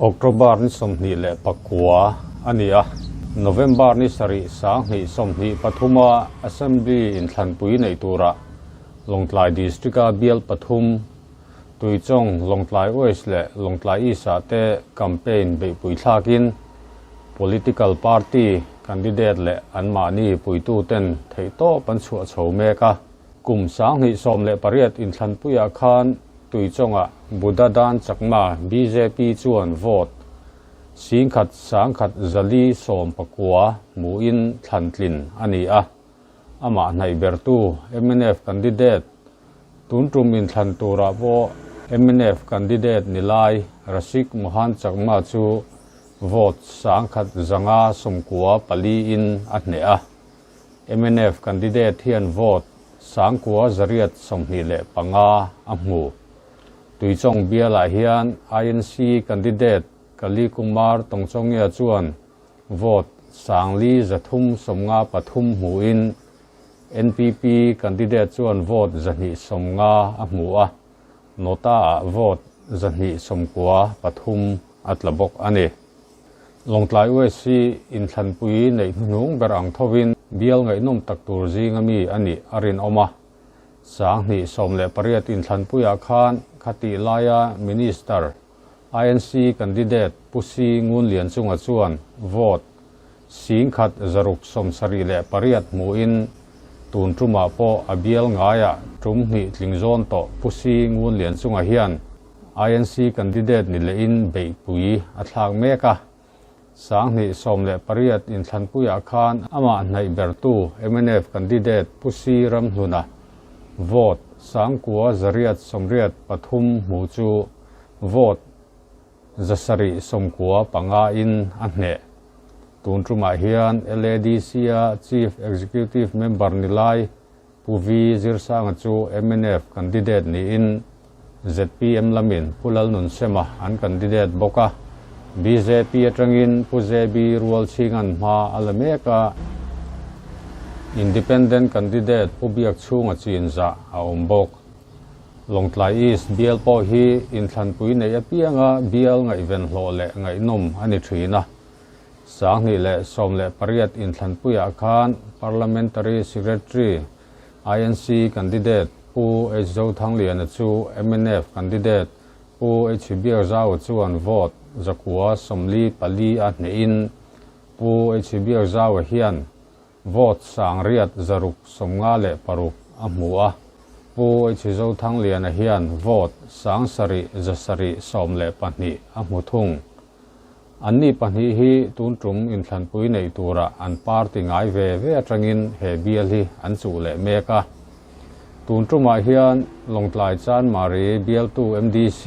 October ni 29 a ni a, November ni 7 2023 a Assembly inthlanpui neih turah Lawngtlai District-a bial pathum, Tuichawng, Lawngtlai West leh Lawngtlai East-ah te campaign beihpui thlakin political party candidate leh anmahni puituten theihtawp an chhuah chho mek a. Kum 2018 inthlanpuiah khan Tuichawngah Buddha Dan Chakma bjp chuan vote 10,1 419 hmuhin thlantlin a ni a. Amah hnaih bertu mnf candidate tun tum inthlan turah pawh mnf candidate ni lai Rasik Mohan Chakma chu vote 1594 in a hneh a. Mnf candidate hian vote 9,825 a hmu. Tuichawng bialah hian INC candidate Kali Kumar Tongchongia chuan vote 4,353 hmuin NPP candidate chuan vote 250 a hmu a, Nota-ah vote 293 a tla bawk a ni. Lawngtlai West hi inthlanpui neih hnuhnung ber ang thovin bial ngaihnawm tak tur zinga mi a nih a rinawm a. 2018 inthlanpuiah khan khatih laia Minister INC candidate Pu Si Ngun Lian Chunga chuan vote 1678 hmuin tun tumah pawh a bial ngaiah tum hnih tling zawn tawh Pu Si Ngun Lian Chunga hian INC candidate ni lehin beihpui a thlak mek a. 2018 inthlanpuiah khan amah hnaih bertu mnf candidate Pu Si Ramhluna vote 9,883 hmu chu vote 795 in a hneh. Tun tumah hian LADC-a Chief Executive Member ni lai Pu V Zirsanga chu mnf candidate niin ZPM lamin Pu Lalnunsema an candidate bawk a. BJP atangin Pu JB Rualchhingan hma a la mek a. Independent candidate Pu Biakchhunga chinzah a awm bawk. Lawngtlai East bial pawh hi inthlanpui neih apianga bial ngaihven hlawh leh ngaihnawm a ni thin a. 2018 inthlanpuiah khan Parliamentary Secretary INC candidate Pu H Zothangliana chu mnf candidate Pu H Biakzau chuan vote 944 a hnehin Pu H Biakzau hian vote 8656 a hmu a. Pu H Zothangliana hian vote 7712 a hmu thung. Anni pahnih hi tun tum inthlanpui neih turah an party ngai ve ve atangin he bial hi an chuh leh mek a. Tun tumah hian Lawngtlai Chanmari bialtu MDC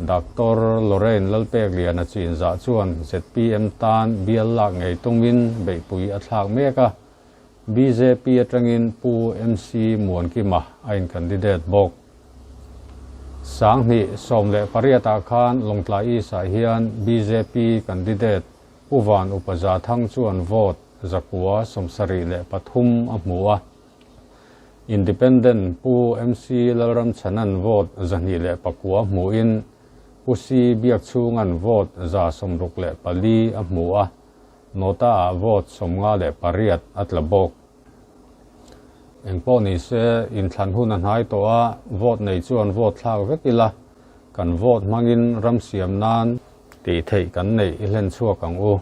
Doctor Lorraine Lalpekliana chinzah chuan ZPM tan bial lak ngei tumin beihpui a thlak mek a. BJP atangin Pu MC Muankima a in candidate bawk. 2018 ah khan Lawngtlai East ah hian BJP candidate Pu Van Upa Zathang chuan vote 973 a hmu a. Independent Pu MC Lalramchanan vote 209 hmuin Pu C Biakchhungan vote 164 a hmu a. Nota-ah vote 58 a tla bawk. Engpawh ni se inthlan hun a hnai tawh a, vote nei chuan vote thlak vek ila, kan vote hmangin ram siam nan tih theih kan neih i hlen chhuak ang u.